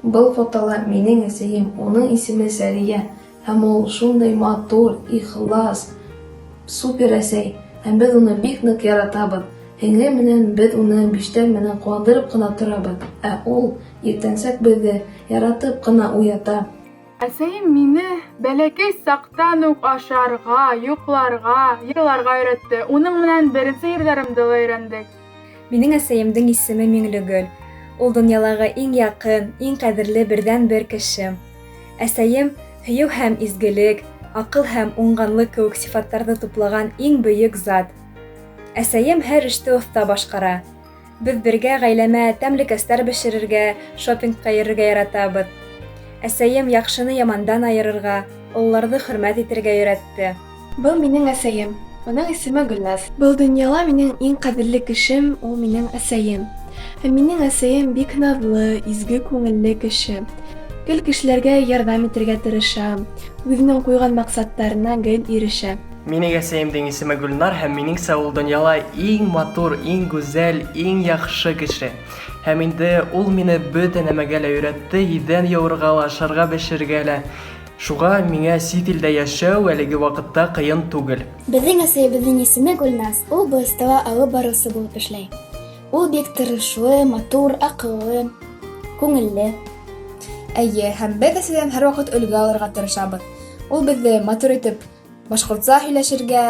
Был фотола минең әсәйем, уның исеме Сәрия, һәм ул шундай матур, ихлас, супер әсәй, һәм беҙ уны бик ныҡ яратабыҙ. Һеңлем менән беҙ уны биштәр менән ҡыуандырып ҡына торабыҙ, ә ул иртәнсәк беҙҙе яратып ҡына уята. Әсәйем мине бәләкәй саҡтан уҡ ашарға, йоҡларға, йырларға өйрәтте. Уның менән беренсе йырҙарымды ла өйрәндек. Минең әсәйемдең исеме Миңлегөл. Ул донъялағы иң яҡын, иң ҡәҙерле берҙән-бер кешем. Әсәйем һөйөү һәм изгелек, аҡыл һәм уңғанлыҡ кеүек сифаттарҙы туплаған иң бөйөк зат. Әсәйем һәр эште оҫта башҡара. Беҙ бергә ғаиләмә тәмлекәстәр бешерергә, шопингҡа йөрөргә яратабыҙ. Әсәйем яҡшыны ямандан айырырға, ололарҙы хөрмәт итергә өйрәтте. Был минең әсәйем. Уның исеме Гөлназ. Был донъяла минең иң ҡәҙерле кешем ул минең әсәйем. Һәм минең әсәйем бик наҙлы, изге күңелле кеше. Гел кешеләргә ярҙам итергә тырыша, үҙенең ҡуйған маҡсаттарына гел ирешә. Минең әсәйемдең исеме Гөлнар һәм минеңсә ул донъяла иң матур, иң гүзәл, иң яхшы кеше. Һәм инде ул мине бөтә нәмәгә лә өйрәтте, идән йыуырға ла, ашарга бешерергә лә. Шуға миңә сит илдә яшәү әлеге ваҡытта кыйын түгел. Беҙҙең әсәйебеҙҙең исеме Гөлназ, ул БСТла алып барыусы булып эшләй. Ул бик тырышлы, матур, аҡыллы, күңелле. Әйе, һәм беҙ әсәйҙән һәрваҡыт өлгө алырға тырышабыҙ. Ул беҙҙе матур итеп башҡортса һөйләшергә,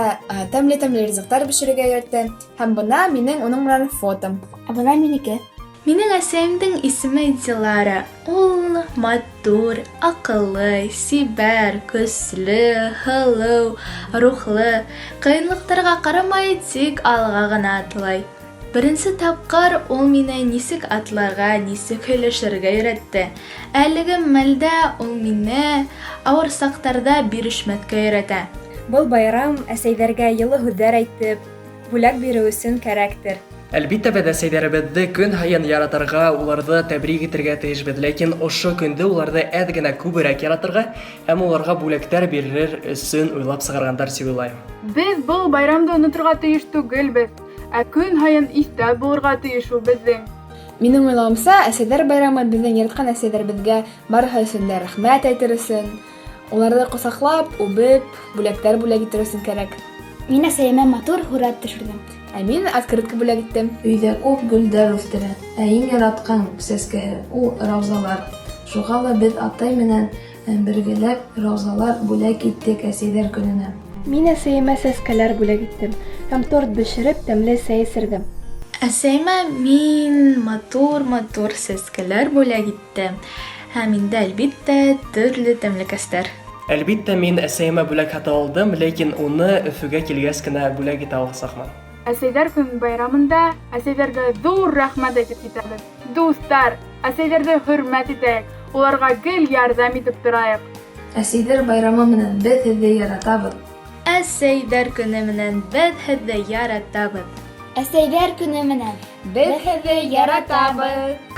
тәмле-тәмле ризыҡтар бешерергә өйрәтте. Һәм бына минең уның менән фотом. Ә бына минеке. Минең әсәйемдең исеме Дилара. Ул матур, аҡыллы, сибәр, көслө, һылыу, рухлы. Ҡыйынлыҡтарға ҡарамай, тик алға ғына атлай. Беренсе тапҡыр ул мине нисек атларға, нисек һөйләшергә өйрәтте. Әлеге мәлдә ул мине ауыр саҡтарда бирешмәҫкә өйрәтә. Был байрам әсәйҙәргә йылы һүҙҙәр әйтеп, бүләк биреү өсөн кәрәктер. Әлбиттә, беҙ әсәйҙәребеҙҙе көн һайын яратырға, уларҙы тәбрик итергә тейешбеҙ. Ләкин ошо көндө уларҙы әҙ генә күберәк яратырға һәм уларға бүләктәр бирер өсөн уйлап сығарғандар тип уйлайым. Беҙ был байрамды оноторға тейеш түгелбеҙ. Ә көн һайын иҫтә булырға тейеш ул беҙҙең. Минең уйлауымса, әсәйҙәр байрамы беҙҙең яратҡан әсәйҙәребеҙгә барыһы өсөн дә рәхмәт әйтер өсөн, уларҙы ҡосаҡлап, үбеп, бүләктәр бүләк итер өсөн кәрәк. Мин әсәйемә матур һүрәт төшөрҙөм. Ә мин открытка бүләк иттем. Өйҙә күп гөлдәр үҫтерә, ә иң яратҡан сәскәһе ул раузалар. Шуға ла беҙ атай менән Бергәләп раузалар бүләк иттек әсәйҙәр көнөнә. Мин әсәйемә сәскәләр бүләк иттем һәм торт бешереп, тәмле сәй эсерҙем. Әсәйемә мин матур-матур сәскәләр бүләк иттем һәм инде, әлбиттә, төрле тәмлекәстәр. Әлбиттә, мин әсәйемә бүләк һатып алдым, ләкин уны Өфөгә килгәс кенә бүләк итә аласаҡмын. Әсәйҙәр көнө байрамында әсәйҙәргә ҙур рәхмәт әйтеп китәбеҙ. Дуҫтар, әсәйҙәрҙе хөрмәт итәйек, уларға гел ярҙам итеп торайыҡ. Әсәйҙәр байрамы менән беҙ һеҙҙе яратабыҙ! Әсәйҙәр көне менән беҙ һеҙҙе яратабыҙ! Әсәйҙәр көне менән беҙ һеҙҙе яратабыҙ!